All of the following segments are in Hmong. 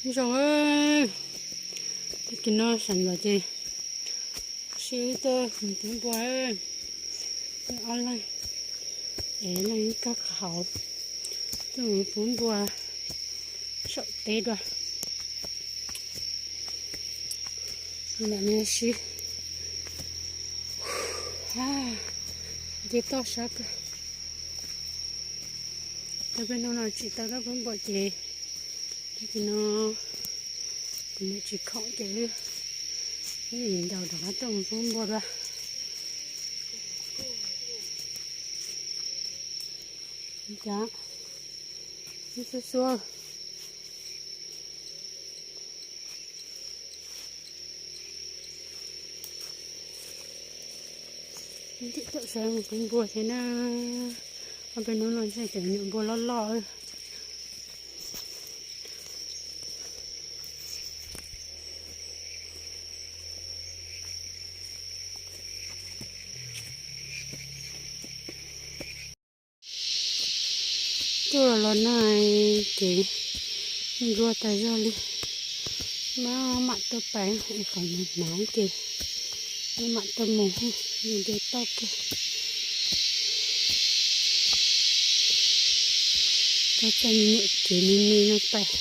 Zoo, tag kis no sawv ntxov ces sib tuaj mus pub npua, ob leeg, es leej kab qhov hauv, tuaj mus pub npua saum teb dua. Lam no sib nce toj sab kawg. Tau peb hnub no tsis tau tuaj pub npua ces tag kis no kuv niam tsis khoom ces wb, wb ncaus rov qab tuaj mus pub npua dua. Cas, wb xub xub. Tib tug sawv mus pub npua thiab na. Ob peb hnub no ntshe cov nyuam npua loj loj. Tuaj los no ces npua tas zog li. Maj mam tuaj pais es qhov hnav hnav ces maj mam tuaj mus, nce toj kawg. Tuaj txog niam tsev me me no pais.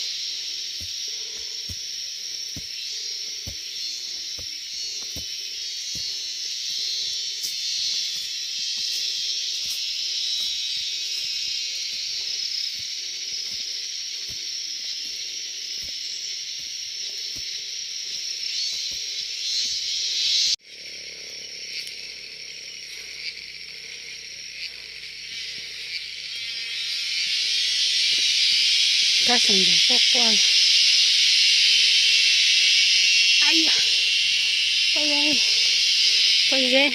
Kab sawv ntxov quaj quaj. Ai yog, pob zeb, pob zeb.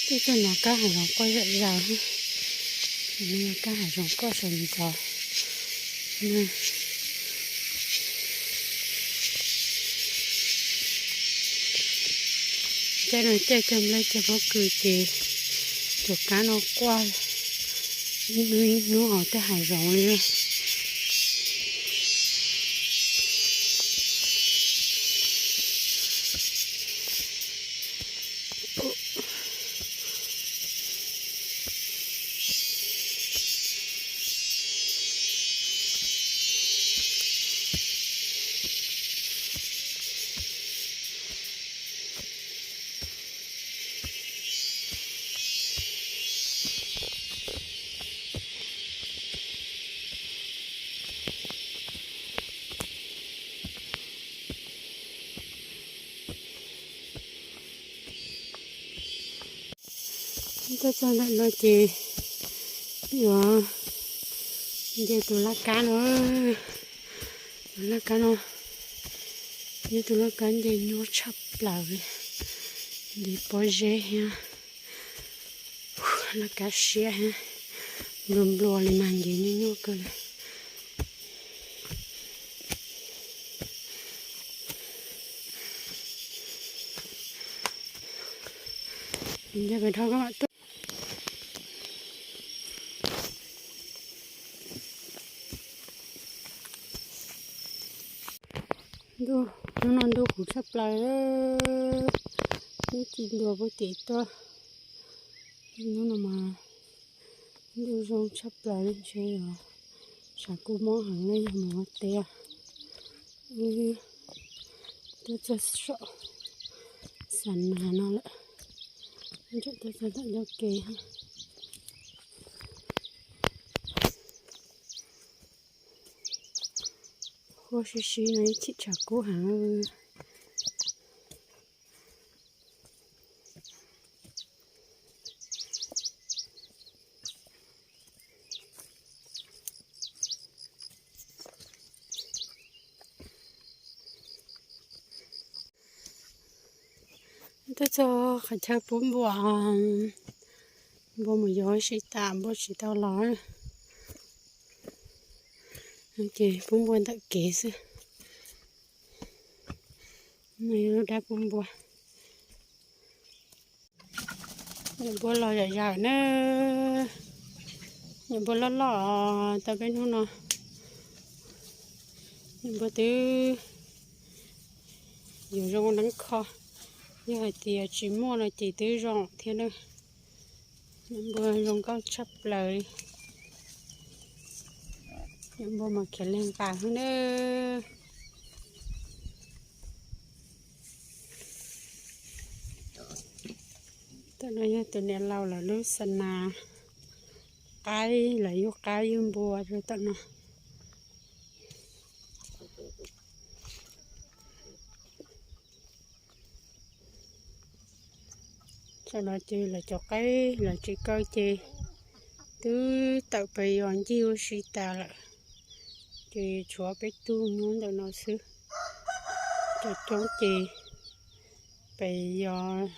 Twb txog no kab hav zoov quaj zom zaws, kab hav zoov quaj sawv ntxov. Caij no caij cog nplej cog pob kws ces cov kab no quaj ib hnub ib hnub hauv tej hav zoov li. Tuaj txog ntawm no ces yuav nce tus laj kab no. Tus laj kab no yog tus laj kab nce nyuaj tshaj plaws li, nce pob zeb thiab laj kab siab thiab, nplua nplua li mas nce nyuaj nyuaj kawg li. Nce pem dhau koj mam tuaj. Ntuj, hnub no ntuj huv tshaj plaws, twb tsis ntuas puag tim tuaj. Hnub no mas ntuj zoo tshaj plaws li, ntshe yog tshav kub mob heev li yog mus ua teb. Wb tuaj txog saum Xav Nas no lawm, wb tseem tuaj txog tom ncauj kev. Huab sib sib no ib chim tshav kub heev. Tuaj txog qhov chaw pub npua, npua mus yos si tas npua tsis tau los, ces pub npua ntawm kev xwb. No yog lub dab pub npua. Npua los zom zaws na. Nyuam npua loj loj tau peb hnub no, nyuam npua twb yuav zoo neeb kho, yog hais tias tsis muaj no ces twb zoo thiab na. Nyuam npua zoo nkauj tshaj plaws li. Nyuam npua mas khiav lig npas xwb na. Tam no yog tus niam laus lawv lub xa nas qaib, lawv yug qaib yug npua rau tam no. Tam no ces lawv cov qaib lawv tsis kaw ces twb tawm pes yos ncig ua si tas lawm. Ces tshuav peb tug nyob ntawm no xwb. Cov coob ces pes yos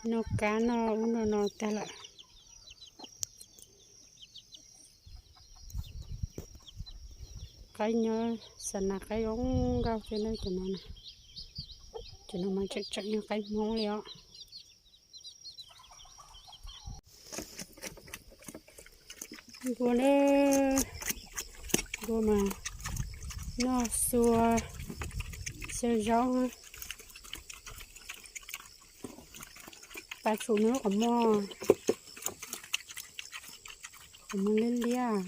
noj kab noj ub noj no tag lawm. Qaib nyob xa nas qaib zoo nkauj thiab na cov no. Cov no mas tseem tseem yog qaib Hmoob li os. Npua na, npua mas noj xua xyaw zaub, pas tshum nws lub qhov muag, qhov muag liab liab.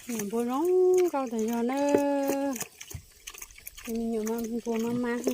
Nyuam npua zoo nkauj tas zog na. Tus me nyuam npua mab mab.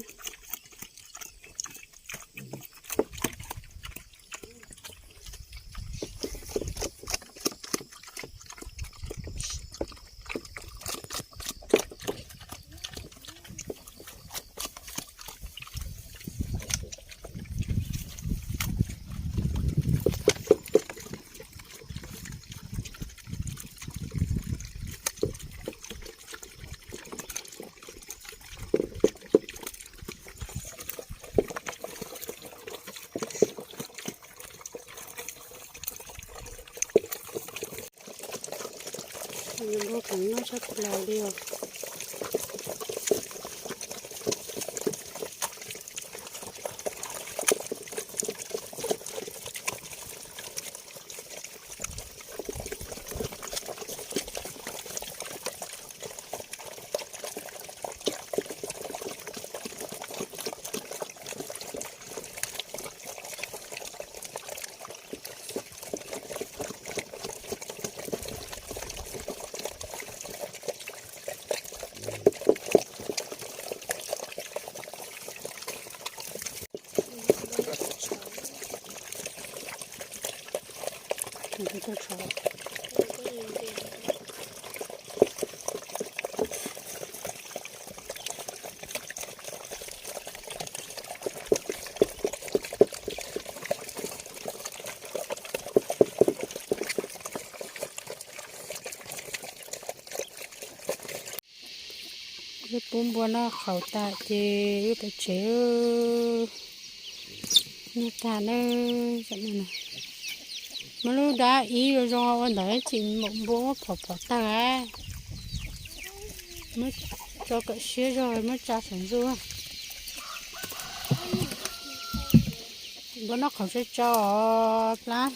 Npua khoom noj tshaj plaws li os. Wb pub npua noj qhauv tas ces wb pais tsev. Noj tag na, muab lub dab ib zoo zoo ua ntawd tsis npaum npua muab phom phom tawg. Muab tso kom siab zog muab tsa saum ntsuj. Npua noj qhauv tsau tsau plab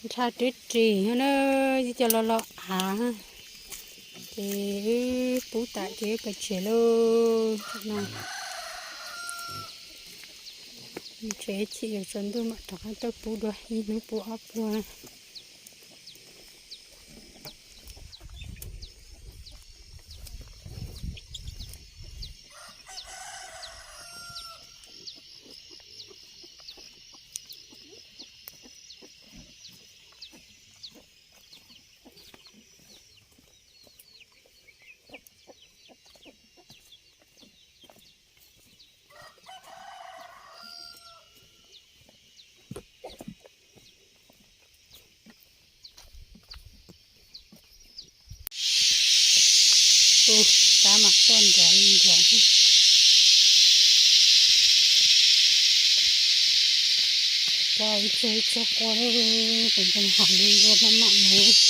ntsha twb ris na, ib co lo lo av. Ces wb pub tas ces wb pais tsev lauj no. Tsev chim yuav tsaus ntuj mam rov qab tuaj pub dua, ib hnub pub ob pluag na. Tab mas tuaj nrov li nrov. Tso ib txog ib txog qua, kuv ntseeg hom li npua maj mam mus.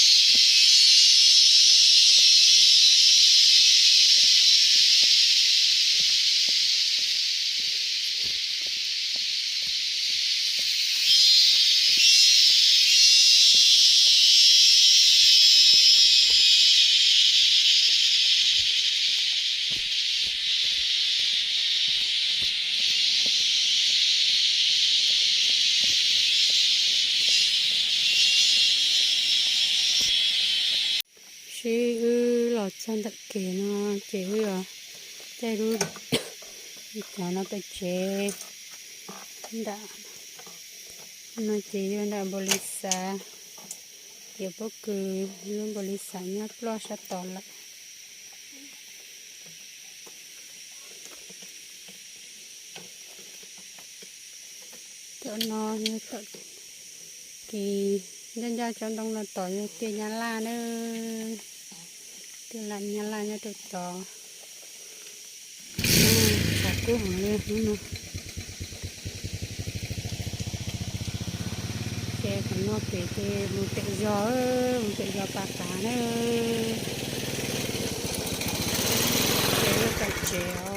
Ces wb los txog ntawm kev no, ces wb caij lub, cov no pem tsev. Nram no ces yog nram npaum li xav, ces pob kws lub npaum li xav nyob ploj sab tod lawm. Tom no yog tom kis ncaj ncaj tsob ntoo no tom yog tiaj Nyab Laj na, tiaj Nyab Laj nyob rau tod. Tshav kub heev li hnub no. Ces qhov no pem ces mus pem zos, mus pem zos Pas Qav na. Ces lub pem tsev os.